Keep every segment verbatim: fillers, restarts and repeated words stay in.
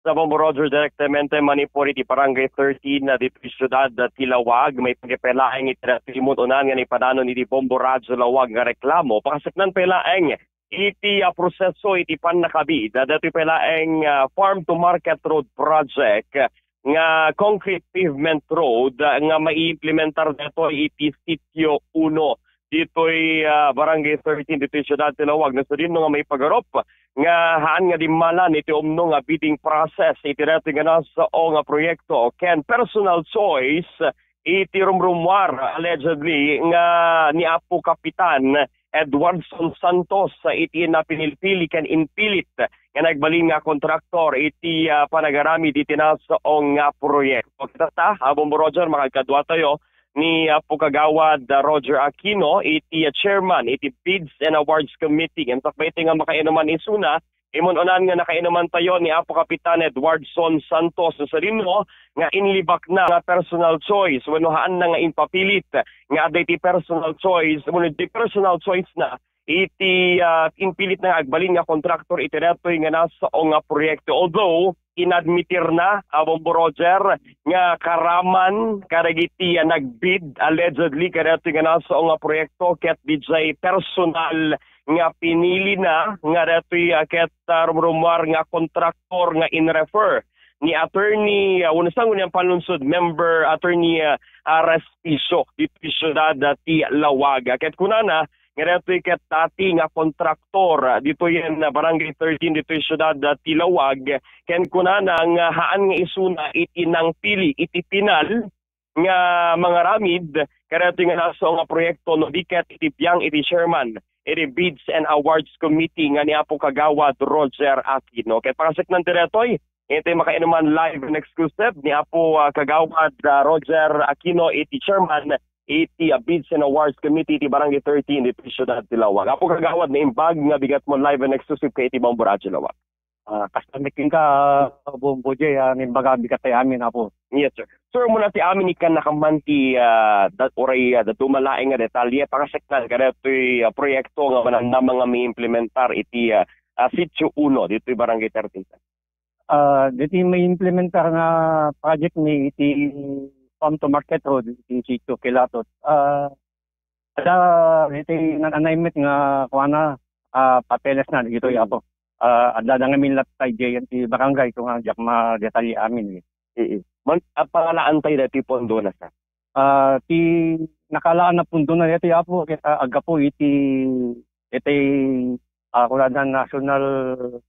Sa Bombo Roger, direktamente manipud iti Barangay thirteen na ditoy siudad ti Laoag, maipaggep pay laeng iti immun-unan nga naipananon iti Bombo Radyo Laoag nga reklamo. Pakasaknaan pay laeng iti, ah, proseso iti pannakabid, ah, datoy pay laeng, ah, farm to market road project nga concrete pavement road, ah, nga maiimplementar detoy iti Sitio uno ditoy, ah, Barangay thirteen ditoy siudad ti Laoag. No sadino nga maipagarup nga haan nga dimmalan iti umno nga bidding process iti datoy nga nasao nga proyekto ken personal choice iti rumrumuar, allegedly, nga ni Apo Kapitan Edwardson Santos iti napinilpili ken impilit nga nagbalin nga kontraktor iti, ah, panagaramid iti nasao nga proyekto. Kita ta, ah, Bombo Roger, makagkaduatayo ni Apo Kagawad, ah, Roger Aquino iti, ah, chairman iti Bids and Awards Committee. Ngem sakbay iti nga makainuman isuna, immun-unan nga nakainumantayo ni Apo Kapitan Edwardson Santos no sadino nga inlibakna nga personal choice wenno haanna nga impapilit nga adda iti personal choice wenno iti personal choice na iti, ah, impilitna nga agbalin nga kontraktor iti datoy nga nasao nga proyekto. Although, inadmitirna, ah, Bombo Roger, nga karaman kadagiti, ah, nagbid allegedly kadatoy nga nasao nga proyekto ket diay personal nga pinilina nga datoy, ah, ket, ah, rumrumuar nga kontraktor nga in-refer ni Attorney, ah, wenno sangguniang panlunsod member Attorney, ah, ah, Respicio ditoy siudad, ah, ti Laoag. Ket kunana, nga daytoy ket dati nga kontraktor ditoy nga Barangay thirteen ditoy siudad ti Laoag, ken kunana nga haan nga isuna iti nangpili iti pinal nga mangaramid kadaytoy nga nasao nga proyekto no di ket iti biang iti chairman iti Bids and Awards Committee nga ni Apo Kagawad Roger Aquino. Ket pakasaknaan ti daytoy, iti makainuman live and exclusive ni Apo, ah, Kagawad, ah, Roger Aquino iti chairman iti, ah, Bids and Awards Committee iti Barangay thirteen iti siudad ti Laoag. Apo Kagawad, naimbag nga bigatmo live and exclusive ka iti Bombo Radyo Laoag. Ah, kasta met kenka, Bombo Jay, ah, naimbag nga bigat tayo amin, Apo. Yes, sir. Sir, umuna ti amin, ikkan nakaman ti, ah, da-, uray, ah, dadduma laeng nga detalye, pakasaknaan kadaytoy, ah, proyekto nga manamnama nga maiimplementar iti, ah, ah, Sitio uno, ditoy Barangay thirteen, sir. Ah, ditoy maiimplementar nga project mi iti farm to market road, iti Sitio Kilatot. Ah, adda iti nan-anaymet nga kuana, ah, papeles na ditoy, Mm. Apo. Ah, adda da ngamin latta idiay ti barangay, isu nga diak madetalye amin, eh. Mm. Man, ah, pangalaantayo daytoy pondona, sir? Ah, ti nakalaan a pondona daytoy, Apo, ket, ah, aggapu iti, iti, ah, kunana national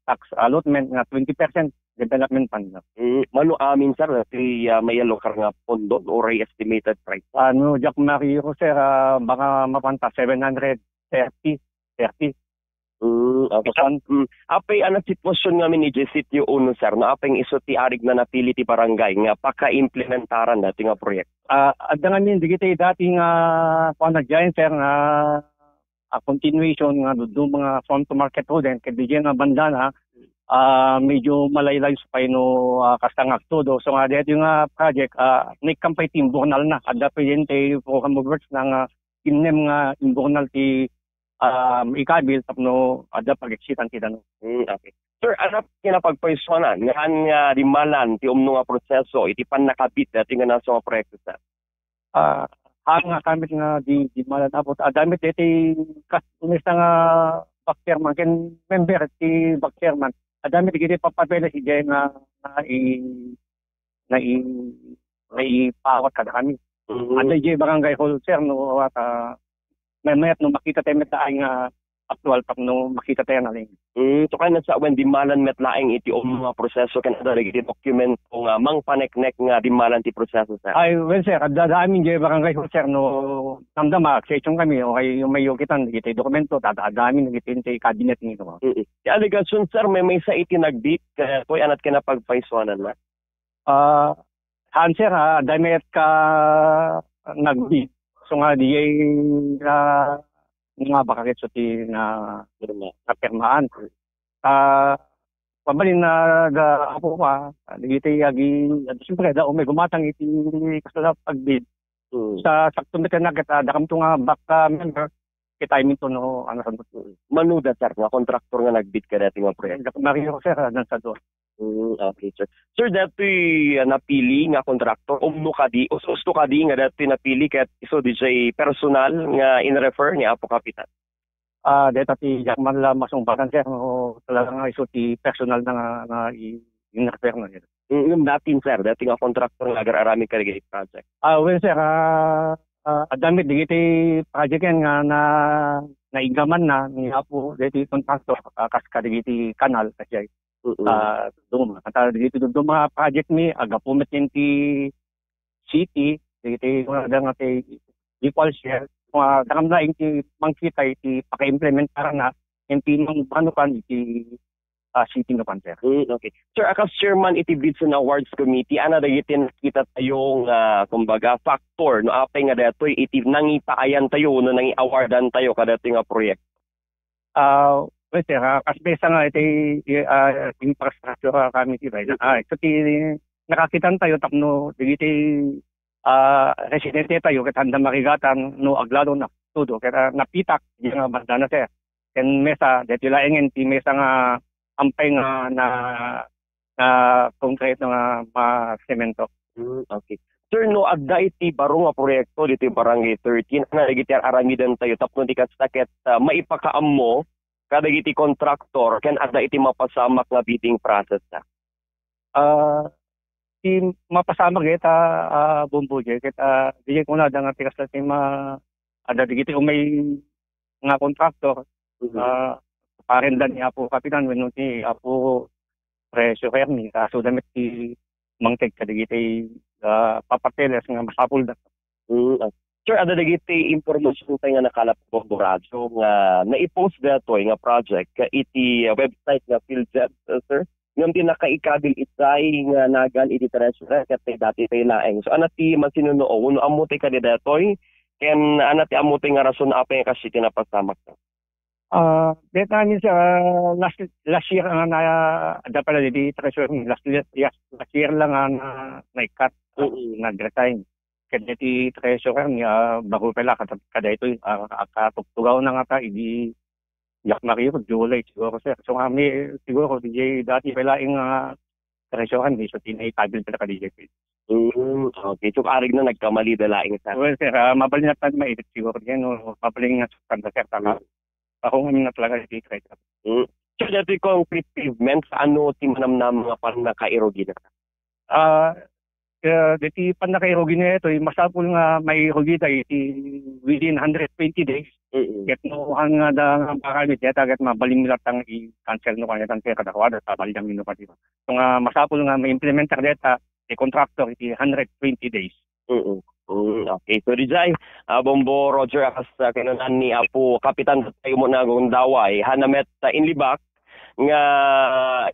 tax allotment nga twenty percent development fund. Mm, mano amin, sir, ti, ah, maialokar nga pondo, uray estimated price? Ano, diak maririko, sir, ah, baka mapanta seven hundred thirty, thirty. Mm, okay. Saan? Mm, apay a sitwasyon ngamin idiay Sitio uno, sir, no? Apay nga isu ti arig na napili ti barangay nga pakaimplementaran daytoy nga proyekto? Ah, adda ngamin dagiti dati nga kuan na diay, sir, nga, ah, continuation nga dadduma nga farm to market road, ket diay nga banda na, ah, medyo malaylayo pay no, ah, kasta nga agtudo. So nga, daytoy nga project, ah, naikkan pay ti imburnal na. Adda pay diay ti program of works na nga innem nga imburnal ti, um, ikabil tapno adda pag-exitan ti danum. Mm, okay. Sir, ania ti kinapagpaysuanan nga haan nga dimmalan ti umno nga proseso iti pannakabid daytoy nga nasao nga proyekto, sir? Ah, haan nga kami nga di, dimmalan, Apo, adda met daytoy kas-, mesta nga vice chairman ken member ti vice chairman. Adda met dagiti papapeles idiay nga, nga i-, nai-, naipawat kadakami. Mm. Adda idiay barangay hall, sir, no, at, ah, maymayat no makita tayo met ay nga aktual tapno makita tayo na lang. Mm, so kayat sawen dimmalan met laeng iti umno nga proseso ken adda dagiti dokumento nga mangpaneknek nga dimmalan ti proseso, sir? Ay, well, sir, adda da amin idiay barangay hall, sir, no, namdama, aksesyon kami, o kay mayo kitan, dagiti dokumento, adda, adda amin, dagiti ti cabinet nito. Mm. Ti alegasyon, sir, maymaysa iti nagbid, kayat, ania ti kinapagpaysuanan na? Ah, haan, sir, ah, adda met ka nagbid. So nga, diay, ah, nga baka ket so ti na-, Pirma. Napirmaan. Ah, mabalin na da, Apo, ah, dagiti agi, siyempre, da, umay gumatang iti kasla pagbid. Hmm. Sa sakto met nga ket, ah, dakamto nga back, ah, member, ket ay minto no, ano, sa Mm. Mano da, sir, nga kontraktor nga nagbid kadaytoy nga proyekto? Mario, sir, ah, dan sa do. Mm, okay, sir. Sir, datoy, ah, napili nga kontraktor, umno kadi, us-, usto kadi nga datoy napili ket isu diay personal nga in-refer ni Apo Kapitan? Ah, deta ti diak man la masungbaton, sir, no talaga nga isu ti personal na nga, nga i-, in-refer na, sir. Mm, ngem datin, sir, datoy nga kontraktor nga agar-aramid kadagiti project. Ah, well, sir, ah, ah, adda met dagiti project yan nga na, naiggaman na ni Apo dagiti kontraktor, ah, kas kadagiti kanal, kasi Mm. Ah, duma-, ata dagiti duma nga project mi, aggapu met ken ti city, dagiti kunada nga ti equal share, nga dakam laeng ti mangkita iti paka-implementarna ken ti mangbanukan iti, ah, city nga panser. Mm, okay. Sir, a kas chairman iti Bids and Awards Committee, ania dagiti nakita tayo nga, kumbaga, factor, no, apay nga daytoy iti nangipaayan tayo, no, nangi-awardan tayo kadaytoy nga proyekto? Ah, well, sir, ah, kas maysa nga iti, ah, infrastructure, ah, committee, right? Mm. Ah, ito ti nakakitan tayo tapno dagiti, ah, residente tayo ket haanda marigatan no aglalo na todo. Ket, ah, napitak, di nga banda na, sir. Ken maysa, deti laengen ti maysa nga ampay nga na, na konkreto nga masemento. Hmm, okay. Sir, no adda iti baro nga proyekto ditoy Barangay thirteen, ania dagiti ar-aramiden tayo tapno di kasta ket, ah, maipakaammo kadagiti kontraktor ken adda iti mapasamak nga bidding process da? Ah, ti mapasamak ket, ah, ah, Bombo, ket, ah, di kunada nga ti kasta ti ma-, adda dagiti umay nga kontraktor, Mhm. ah, parenda ni Apo Kapitan wenno ni Apo Treasurer ni, kastoda met ti mangted kadagiti, ah, papeles nga masapulda. Mm, ah. Sir, adda dagiti impormasyon pay nga nakalap ko, Borajo, nga naipost daytoy nga project iti website nga PhilGEP, uh, sir. Ngem ti nakaikabil itay nga nagan iti treasurer ket dati pay laeng. So, ania ti masinuno, wenno ammo ti kadi daytoy? Ken ania ti ammo ti nga rason apay nga kas iti napasamak? Ah, dayta amin, sir, ah, last, last year nga na, adda pala didi treasurer, last year, yes, last year lang nga na, naikkat, ah, Mm. nag-resign. Ket daytoy treasurer nga, ah, baro pala kada, kadaytoy, ah, katugtugaw na nga ta, idi Jack Mario, July siguro, sir. So, nga mi, siguro, di dati pala nga, ah, treasurer, di so, tinay tabil pala ka D J P. Mm, okay. So, arig na nagkamali da laing sa Well, sir, ah, mabalin na tan maisip siguro yan, no? Mabalin nga sa kanta, sir, tama. Mm. Ako nga nga talaga si Trey. Mm. So, dati concrete pavement, ano ti manamnama nga pannakairugi na? Ah, eh, dati pannakairugi na ito, eh, masapul nga mairugi tayo iti within hundred twenty days. Mm-mm. Ket no, han nga da nga maramid, data ket mabalin nila tang i-cancel no kanya tang kaya kadakwada, tabali lang yun no kanya. So nga, masapul nga ma-implement ta data, ti contractor iti hundred twenty days. Mm. Mm, okay. So, dijay, ah, Bombo Roger, a kas, ah, kinunaan ni Apo Kapitan, tayo mo na gundaway, hanamet, ah, inlibak nga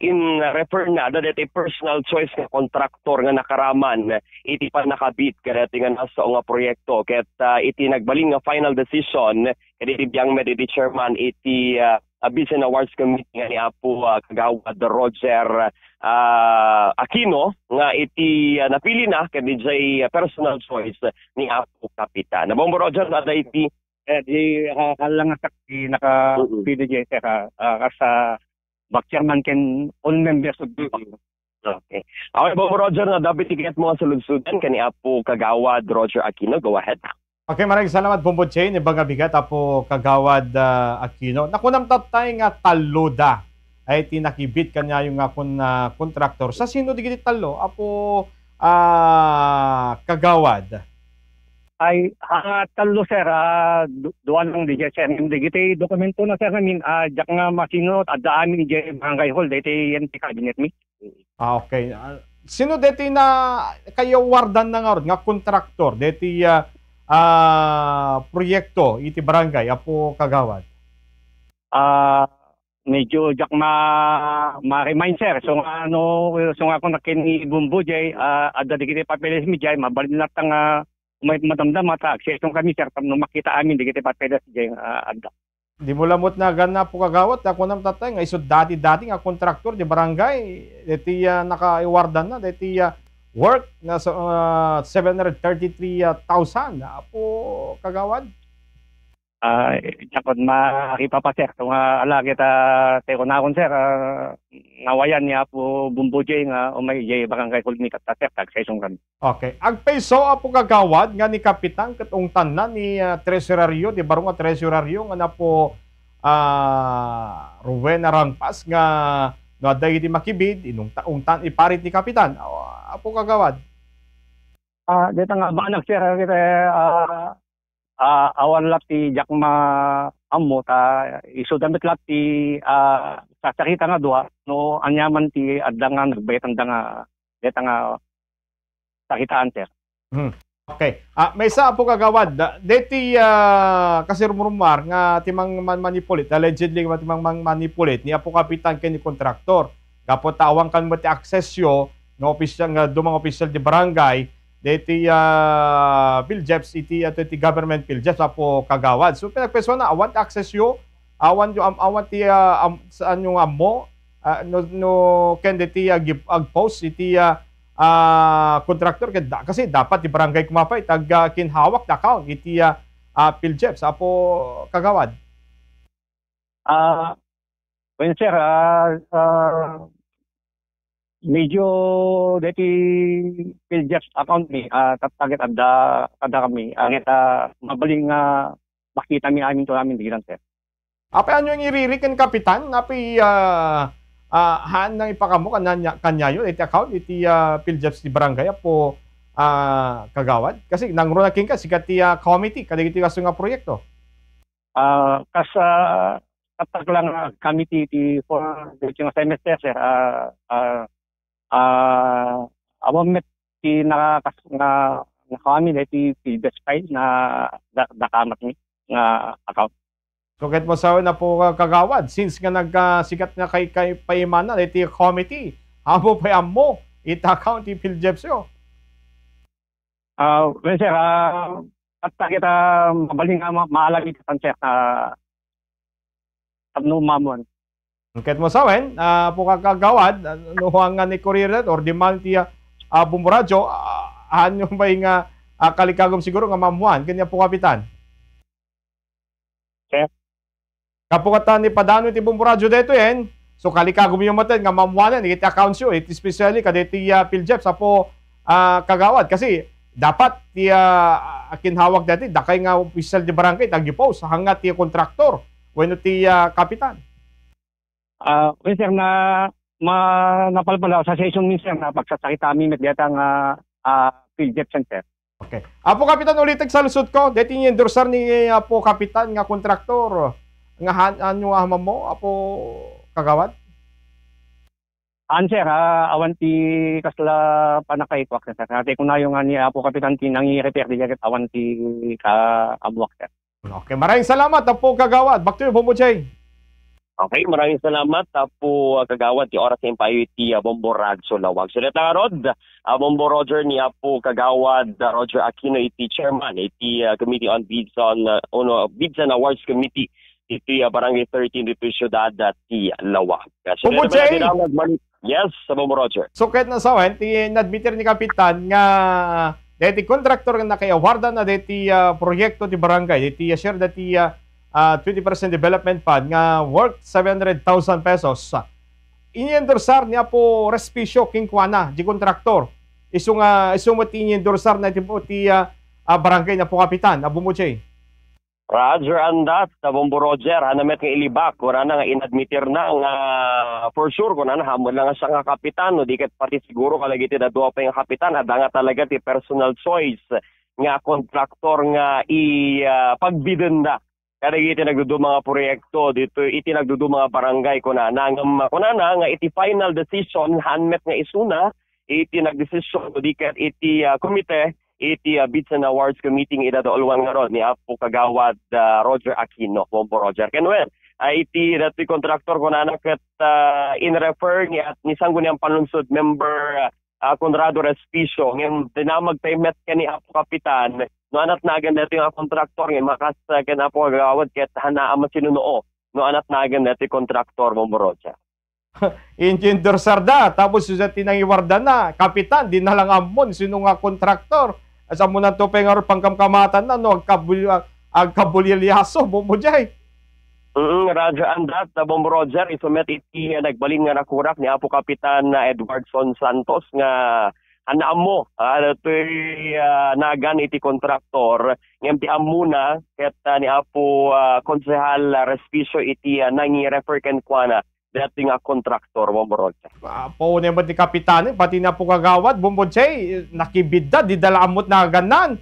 in-refer na, da daytoy personal choice nga kontraktor nga nakaraman iti pannakabit kadaytoy nga nasao nga proyekto. Ket, ah, iti nagbalin nga final decision, kadaytoy biang met iti chairman iti, ah, ah, Bids and Awards Committee nga ni Apo, ah, Kagawad Roger, ah, Aquino nga iti, ah, napili na ket dijay, ah, personal choice ni Apo Kapitan. Bombo Roger, adda iti Eh, di, ah, kalang nga sakti naka Mm. P D J ka, ah, as a vice chairman ken all members of the Mm. Okay. Okay, Bombo Roger, nga dapit ti kayat mo nga suludsudan ken ni Apo Kagawad Roger Aquino. Go ahead. Okay, maraming salamat, Bombo Jane. Iba nga bigat, Apo Kagawad, ah, Aquino. Nakunam tattay nga tallo da ay ti nakibit kanyayo nga kun-, ah, kontraktor. Sa sino digiti tallo, Apo, ah, Kagawad? Ay, ah, tallo, sir. Ah, du-, duan lang di, sir. Ngem dagiti dokumento na, sir, amin, ah, diak nga masino, adda amin di barangay hall, daytoy yan ti cabinet mi. Ah, okay. Ah, sino deti na kayawardan na ngarud nga kontraktor deti, ah, ah, proyekto iti barangay, Apo Kagawad? Ah, medyo diak ma-, ma-remind, sir. So nga, ano, so nga, kung nakin ni Bumbo, jay, ah, adda digiti papeles mi, jay, mabalin latta nga, ah, may madamdama ta, akseso kami, sir, tapno makita amin digiti papeles, jay, ah, adda. Di mo lamot na ganna, Apo Kagawad, ta kunam tattay nga isu dati-dati nga kontraktor di barangay, deti, ah, nakaiwardan na, deti, ah, work na sa, ah, seven hundred thirty-three thousand, Apo Kagawad? Ah, diak makipapaser, nga alagad, ah, ti kunakon, sir, ah, nawayan ni Apo Bombo J nga umay idiay Barangay Kulmita, ta, sir, taga-session kami. Okay. Agpayso, Apo Kagawad, nga ni Kapitan ket ungtanna ni, ah, Tresorario, ti baro nga Tresorario nga ni Apo, ah, Rowena Rangpas nga no adda iti makibid, inungta-, ungtan iparit ni Kapitan. Ah, Apo Kagawad. Ah, deta nga banag, sir, ket, ah, ah, awan la ti diak maammo ta isuda met la ti, ah, sasakita nga dua no aniaman ti adda nga nagbayatanda nga deta nga sakitaan, sir. Hmm. Okay. Ah, maysa, Apo Kagawad, da-, deti, ah, kasirumrumar nga ti mang-, man-, manipulate, allegedly nga ti mang-, mang-, manipulate ni Apo Kapitan ken ni kontraktor. Gapu ta awan kan met ti aksesyo nga opisyal, nga dumang opisyal ti barangay, deti, ah, PhilGEPS, iti, ah, iti government PhilGEPS, Apo Kagawad. So, pinagpaysuanna, awan ti aksesyo, awan yo am-, awan ti, ah, am-, saanyo nga ammo, ah, no, no, ken deti, ah, gip-, agpost iti, ah, ah, kontraktor, ket da-, kasi dapat ti barangay koma pay ti ag-, ah, kinhawak ti account iti, ah, ah, PhilGEPS, Apo Kagawad. Ah, wen, sir, ah, ah, medyo deti PhilGEPS account mi, ah, tatta ket adda, adda kami, ah, ket, ah, mabalin nga makita mi amin to amin diran, sir. Apay, ania nga iririk ken Kapitan? Apay, ah, ah, haan nang ipakammo kaniayo, kaniayo iti account iti, ah, PhilGEPS ti barangay, Apo, ah, Kagawad? Kasi nangruna kenka, sika ti, ah, committee kadagiti kastoy nga proyekto. Ah, kas, ah, katak lang, ah, committee ti for the semester, sir. Ah, ah, ah, awan met ti nakakas-, nga, nga kami deti PhilGEPS file na da-, dakamat ni nga account. So, ket mo sawen, Apo Kagawad, since nga nagkasikat nga kay, kay paimana deti committee, amo pay ammo ita account ti PhilGEPS yo? Ah, well, sir, ah, at kita mabalin nga ma-, maalam iti pan, sir, ah, tapno mamuan. Ket mo sawen, ah, Apo Kagawad, ah, no, nga ni Kurier or di man ti, ah, ah, Bombo Radyo, ah, haan yo pay nga, ah, kalikagum siguro nga mamuan ken ni Apo Kapitan. Sir? Gapu ta ni padano iti Bombo Radyo daytoyen, so kalikagum yo met nga mamuanen iti accounts yo, iti especially kadaytoy, ah, PhilGEPS, Apo, ah, Kagawad, kasi dapat ti, ah, akinhawak daytoy, dakay nga opisyal ti barangay, ti ag-post, haan nga ti kontraktor, wenno ti, ah, kapitan. Ah, well, sir, na, ma-, napalpal sa session mi, sir, nga pagsasakitami met dayta nga, ah, PhilGEPS, sir. Okay. Apo Kapitan, ulitek sa lusot ko, daytoy ni-endorsar ni Apo Kapitan nga kontraktor nga haan-, haan yo nga ammo, Apo Kagawad? Haan, sir, ah, awan ti kasla pannakaikuak, sir. Ati kunayo nga ni Apo Kapitan ti nangi-repair, di ket awan ti kaammuak, sir. Okay, maraming salamat, Apo Kagawad. Back to you, Bombo Jay. Okay, maraming salamat, Apo, ah, Kagawad, ti oras nga impayo iti, ah, Bombo Radyo Lawag. So, dayta ngarud, ah, Bombo Roger, ni Apo Kagawad, ah, Roger Aquino iti chairman iti, ah, Committee on Bids on, ah, ono, Bids and Awards Committee iti, ah, Barangay thirteen ditoy siudad, ah, ti Lawag. Ah, so, Bombo Jay! Yes, Bombo Roger. So, ket no sawen, ti inadmitir ni Kapitan nga daytoy kontraktor nga nakaiawardan na daytoy, ah, proyekto ti barangay, daytoy, ah, share daytoy, ah, ah, twenty percent development fund nga worth seven hundred thousand pesos. Ini-endorsar ni Apo Respicio kenkuana, di kontraktor. Isu nga, isu met ti ini-endorsar na ti, ti, ah, ah, barangay na Apo Kapitan, Apo Muchay. Roger, andat, Bombo Roger, haan met nga ilibak, kunana nga inadmitir na nga for sure, kunana, haan lang nga siya nga kapitan, no, di ket pati siguro kadagiti dadua pay nga kapitan, adda nga talaga ti personal choice nga kontraktor nga i, ah, pagbidenda kadagiti nagduduma nga proyekto ditoy iti nagduduma nga barangay, kunana. Ngem kunana nga iti final decision, haan met nga isuna iti nagdesisyon, no, di ket iti, ah, komite, iti, ah, Bids and Awards Committee nga idadauluan ngarud ni Apo Kagawad, ah, Roger Aquino, Bombo Roger. Ken wen, ah, iti datoy kontraktor, kunana ket, ah, in-refer ni, at ni Sangguniang Panlungsod member, ah, Conrado Respicio, ngem dinamag pay met ken ni Apo Kapitan, no, anatnagan daytoy nga kontraktor, ngem kas, ah, ken Apo Kagawad, ket haanna a masinunuo, no, anatnagan daytoy kontraktor, Bombo Roger. Inyo-endorsar da, tapos isu ti nangiwarda na, kapitan, di na lang ammon sino nga kontraktor. As ammonan to pay nga pangkamkamatan na, no, agkabul-, ag-, agkabulilyaso, Bombo Jay. Mm, Radyo Andat, Bombo Roger, isu met iti, ah, nagbalin nga nakurak ni Apo Kapitan, ah, Edwardson Santos nga naammo, ah, datoy, ah, nagan iti kontraktor, ngem ti ammona ket, ah, ni Apo, ah, Konsehal, ah, Respicio iti, ah, nangi-refer kenkuana dati nga kontraktor, Bombo Roger. Ah, paunay met ni Kapitan, eh, pati ni Apo Kagawad, Bombo Jay, nakibidda, di da la ammot nagannan.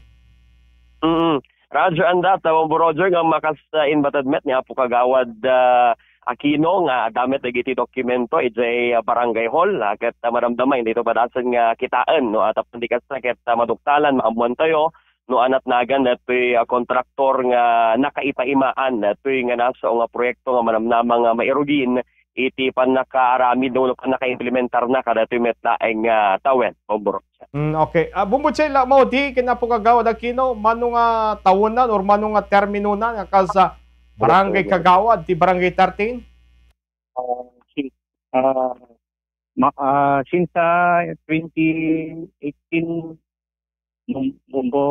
Mm. Radyo Andat, Bombo Roger, nga makas, ah, inbated met ni Apo Kagawad, ah, Aquino nga adda met dagiti dokumento idiay, ah, barangay hall, ah, ket, ah, madamdama, dito padasen nga kitaen, no, at apan di kasta ket, ah, maduktalan, maammuantayo, no, anat nagan datoy, ah, kontraktor nga nakaipaimaan datoy nga nasao nga proyekto nga manamnama nga mairugin iti pannakaaramid no pannakaimplementarna kadatoy met laeng nga tawen, Bombo Roger. Mm, okay. Ah, Bombo Jay, la, maudi ken Apo Kagawad Aquino, mano nga tawenan or mano nga terminona nga kas, ah, barangay kagawad ti Barangay thirteen? Ah, si, ah, ma-, ah, since, ah, twenty eighteen, Bom-, Bombo,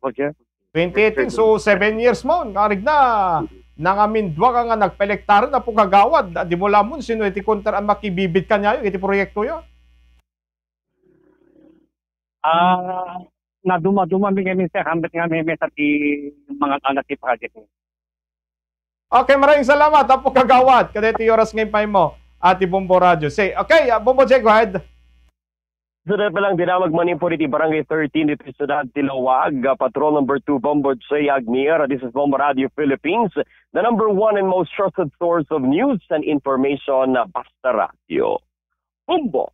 Roger. Twenty eighteen, so seven years mo, nga arigna, nangamin dua ka nga nagpelektaran, Apo Kagawad, di mo lamon sino iti kontra ang makibibit kanyayo iti proyektoyo? Ah, naduma-duma mi ngamin, sir, hambit nga may mesa ti mga anak ti project. Okay, maraming salamat, Apo Kagawad. Kadeti oras nga impay mo, Ate Bombo Radio. Say, okay, ah, Bombo Jay, go ahead. So, dahil pa lang dinamag man po diti Barangay thirteen dito sa Sudad ti Lawag, ah, Patrol number two, Bombo Jay Agnier. This is Bombo Radio Philippines, the number one and most trusted source of news and information, ah, basta radio. Bombo!